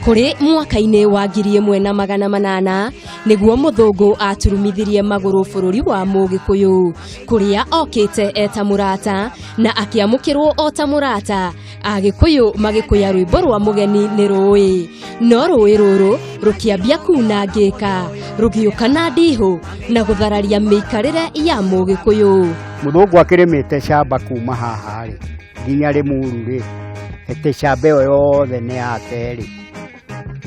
Kũrĩ mwaka-inĩ wa 1800 nĩguo mũthũngũ aturumithirie magũrũ bũrũri wa Mũgĩkũyũ, kũrĩa okĩte eta mũrata na akĩamũkĩrwo o ta mũrata. Agĩkũyũ magĩkũya rwĩmbo rwa mũgeni nĩ rũĩ, no rũĩ rũrũ rũkĩambia kuna ngĩka, rũgĩũka na ndihũ na gũthararia mĩikarĩre ya Mũgĩkũyũ. Mũthũngũ akĩrĩmĩte camba kuma haha rĩ nginya Rĩmuru rĩ, atĩ camba ĩyo yothe nĩ yake rĩ,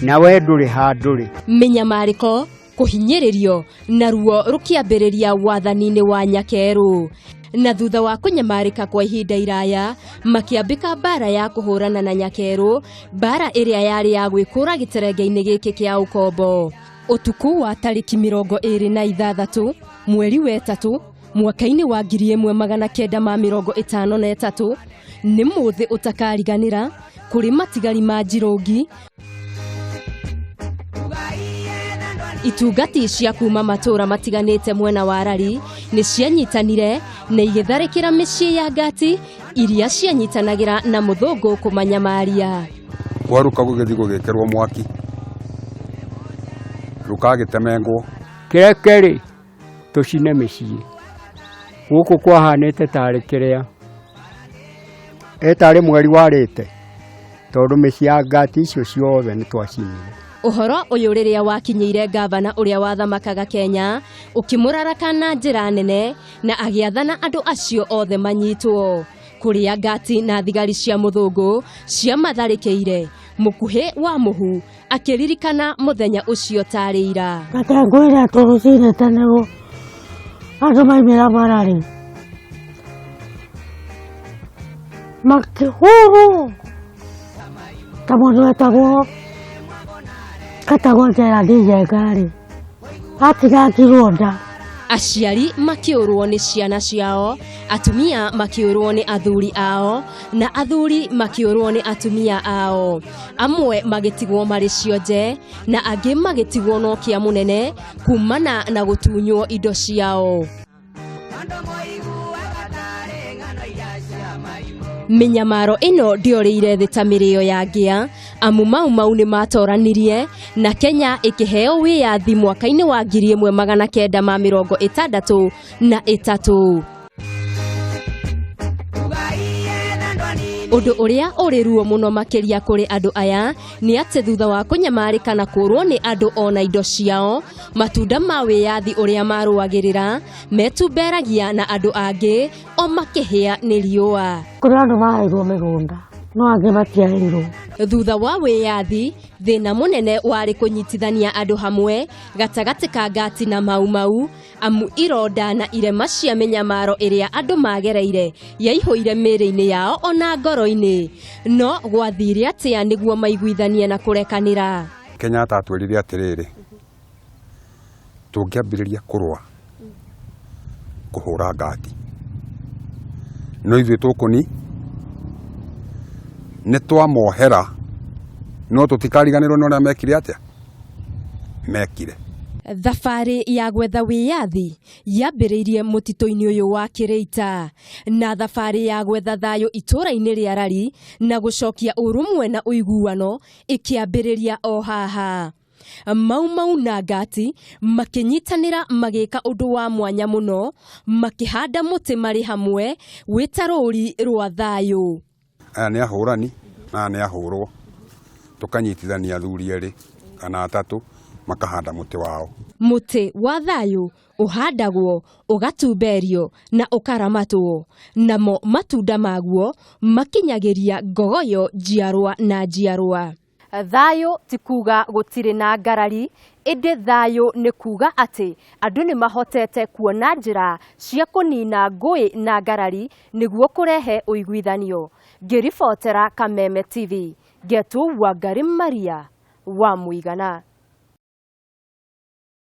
na we ndũrĩ handũ rĩ. Mĩnyamarĩko, kũhinyĩrĩrio na ruo rũkĩambĩrĩria wathani-inĩ wa Nyakerũ. Na thutha wa kũnyamarĩka kwa ihinda iraya, makĩambĩka mbara ya kũhũrana na Nyakerũ, mbara ĩrĩa yarĩ ya gwĩkũra gĩterenge-inĩ gĩkĩ kĩa ũkombo. Ũtukũ wa tarĩki 26 mweri wa ĩtatũ mwaka-inĩ wa 1953 nĩ mũthĩ ũtakariganĩra kũrĩ matigari ma Njirũngi. Itungati cia kuma matũra matiganĩte mwena wa Rari nĩ cianyitanire na igĩtharĩkĩra mĩciĩ ya Ngati iria cianyitanagĩra na mũthũngũ kũmanyamaria. Kwaruka gũgĩthiĩ gũgĩkĩrwo mwaki rũkagĩtemengwo. Kĩreke rĩ tũcine mĩciĩ gũkũ kwahanĩte tarĩ kĩrĩa ĩtarĩ mweri warĩte, tondũ mĩciĩ ya Ngati icio ciothe nĩ twacinire. Ũhoro ũyũ rĩrĩa wakinyĩire gavana ũrĩa wathamakaga Kenya ũkĩmũraraka na njĩra nene na agĩathana andũ acio othe manyitwo. Kũrĩa Ngati na thigari cia mũthũngũ ciamatharĩkĩire mũkuhĩ wa mũhu akĩririkana mũthenya ũcio tarĩ ira. Reke ngwĩre atĩ rũcinĩ tene andũ maimĩra mararĩ makĩhũrwo ta mũndũ etagwo Gerald Njenga-rĩ, atinangirwo nda. Aciari makĩũrwo nĩ ciana ciao, atumia makĩũrwo nĩ athuri ao, na athuri makĩũrwo nĩ atumia ao. Amwe magĩtigwo marĩ cionje na angĩ magĩtigwo no kĩa mũnene kumana na gũtunywo indo ciao. Mĩnyamaro ĩno ndĩorĩire thĩ ta mĩrĩo ya ngĩa, amu Mau Mau nĩ matoranirie na Kenya ĩkĩheo wĩyathi mwaka-inĩ wa 1963. Ũndũ ũrĩa ũrĩ ruo mũno makĩria kũrĩ andũ aya nĩ atĩ thutha wa kũnyamarĩka na kũũrwo nĩ andũ ona indo ciao, matunda ma wĩyathi ũrĩa marũagĩrĩra metumberagia na andũ angĩ o makĩhĩa nĩ riũa. Kũrĩ andũ maheirwo mĩgũnda no angĩ matiaheirwo. Thutha wa wĩyathi, thĩna mũnene warĩ kũnyitithania andũ hamwe gatagatĩ ka Ngati na Mau Mau, amu ironda na irema cia mĩnyamaro ĩrĩa andũ magereire yaihũire mĩĩrĩ-inĩ yao ona ngoro-inĩ. No gwathire atĩa nĩguo maiguithanie na kũrekanĩra? Kenyatta atwĩrire atĩrĩrĩ, tũngĩambĩrĩria kũrũa kũhũra Ngati, no ithuĩ tũkũni nĩ twamohera, no tũtikariganĩrwo nĩ ũrĩa mekire atĩa mekire. Thabarĩ ya gwetha wĩyathi yambĩrĩirie mũtitũ-inĩ ũyũ wa Kĩrĩita, na thabarĩ ya gwetha thayũ itũũra-inĩ rĩa Rari na gũcokia ũrũmwe na ũiguano ĩkĩambĩrĩria o haha. Mau Mau na Ngati makĩnyitanĩra magĩka ũndũ wa mwanya mũno, makĩhanda mũtĩ marĩ hamwe wĩta rũri rwa thayũ. Aya nĩ ahũrani na aya nĩ ahũrwo, tũkanyitithania athuri erĩ kana atatũ makahanda mũtĩ wao. Mũtĩ wa thayũ ũhandagwo, ũgatumberio na ũkaramatwo, namo matunda maguo makinyagĩria ngogoyo njiarwa na njiarwa. Thayũ ti kuga gũtirĩ na ngarari, ĩndĩ thayũ nĩ kuga atĩ andũ nĩ mahotete kuona njĩra cia kũnina ngũĩ na ngarari nĩguo kũrehe ũiguithanio. Ngĩribotera Kameme TV, ngetwo Wangari Maria wa Mũigana.